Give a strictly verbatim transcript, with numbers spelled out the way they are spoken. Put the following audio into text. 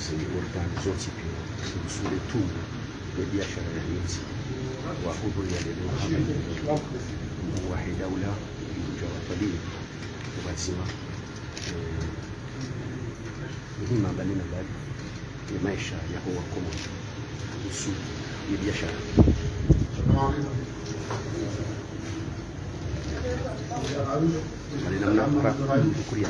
Zini organe zontsi pia, zini sule tungu, ye biashara ya ntsi, wahudhuria leo hama, wahe daula, uja watwalii, wazima, eh, muhima mbali na mbali, ye maesha yaho wa Komori, uhusu ye biashara. Mbali na mna, kuria.